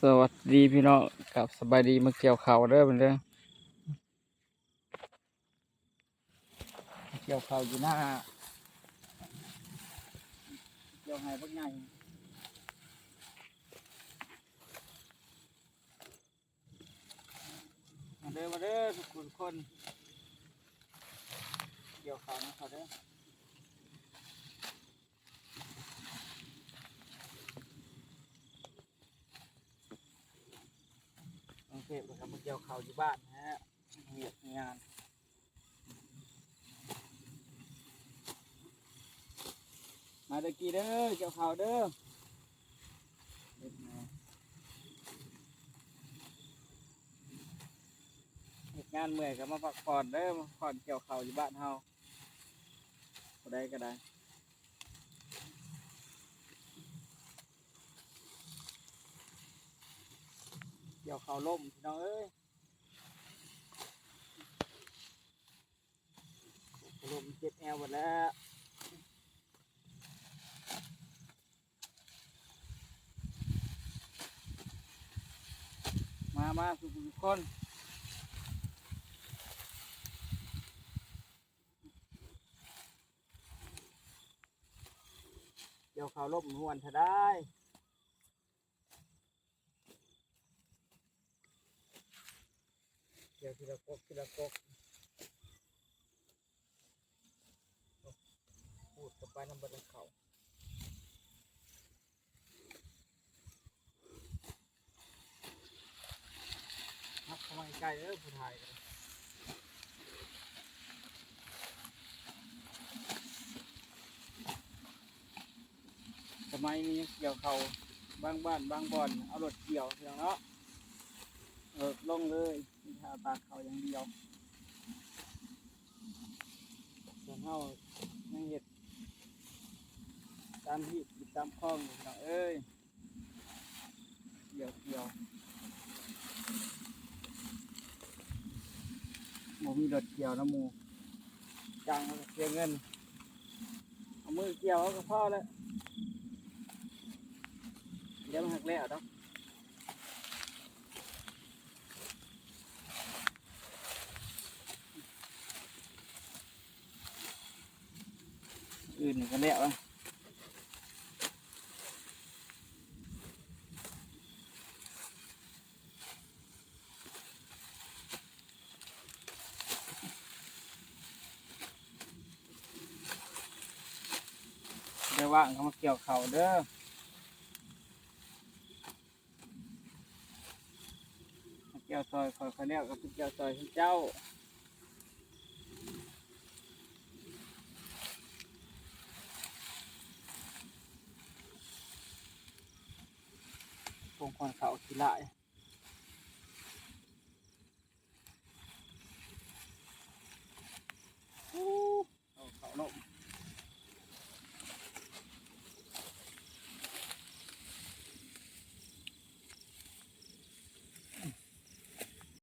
ສະຫວັດດີພີ່ນ້ອງ ກັບສະບາຍດີ ມາກ່ຽວເຂົ້າເດີເພິ່ນເດີ ກ່ຽວເຂົ້າຢູ່ໜ້າ ກ່ຽວໄຮ່ບັກໃຫຍ່ ມາເດີ ມາເດີ ທຸກຜູ້ທຸກຄົນ ກ່ຽວເຂົ້ານຳເຂົາເດີ. ກາງເພບກໍມາກ່ຽວເຂົ້າຢູ່ບ້ານຫັ້ນແຫຼະ ເຮັດວຽກເຮັດງານ ມາເດີກີເດີ ກ່ຽວເຂົ້າເດີ ເຮັດງານ ເຮັດງານເມື່ອຍກໍມາພັກຜ່ອນເດີ ມາພັກຜ່ອນກ່ຽວເຂົ້າຢູ່ບ້ານເຮົາ ຜູ້ໃດກໍໄດ້. ກ່ຽວເຂົ້າລົ້ມພີ່ນ້ອງເອີຍ ເຂົ້າລົ້ມເຈັບແອວເບິດແລ້ວ ມາ ມາ ທຸກໆຄົນ ກ່ຽວເຂົ້າລົ້ມມ່ວນເທົ່າໃດ ກ່ຽວທີລະກົກທີລະກົກ ໂອ້ ຂູດເຂົ້າໄປນຳເບິດເຂົ້າ. ຮັບເຂົ້າມາໃກ້ໆເດີຜູ້ຖ່າຍກໍໄດ້ ສະໄໝນີ້ກ່ຽວເຂົ້າ ບາງບ້ານບາງບ່ອນເອົາລົດກ່ຽວພີ່ນ້ອງເນາະ ລົດລົງເລີຍ ມີແຕ່ເອົາຕາກເຂົ້າຢ່າງດຽວ ສ່ວນເຮົາຍັງເຮັດ ຕາມຮີດຕາມຄອງຢູ່ພີ່ນ້ອງເອີຍ ກ່ຽວ ກ່ຽວ ບໍ່ມີລົດກ່ຽວນຳໝູ່ ຈ້າງເຮົາກໍເສຍເງິນ ເອົາມືກ່ຽວເຮົາກໍພໍແລ້ວ ດຽວມັນຫາກແລ້ວດອກ. ອື່ນນີ້ກໍແລ້ວລະ ໄດ້ວ່າງກໍມາກ່ຽວເຂົ້າເດີ. ມາກ່ຽວຊ່ອຍຂ້ອຍ ຂ້ອຍແລ້ວກໍໄປກ່ຽວຊ່ອຍເຂົາເຈົ້າ ສົງຂອງເຂົາຂີ້ຫຼາຍ ໂອ້ ເຂົາເນາະ.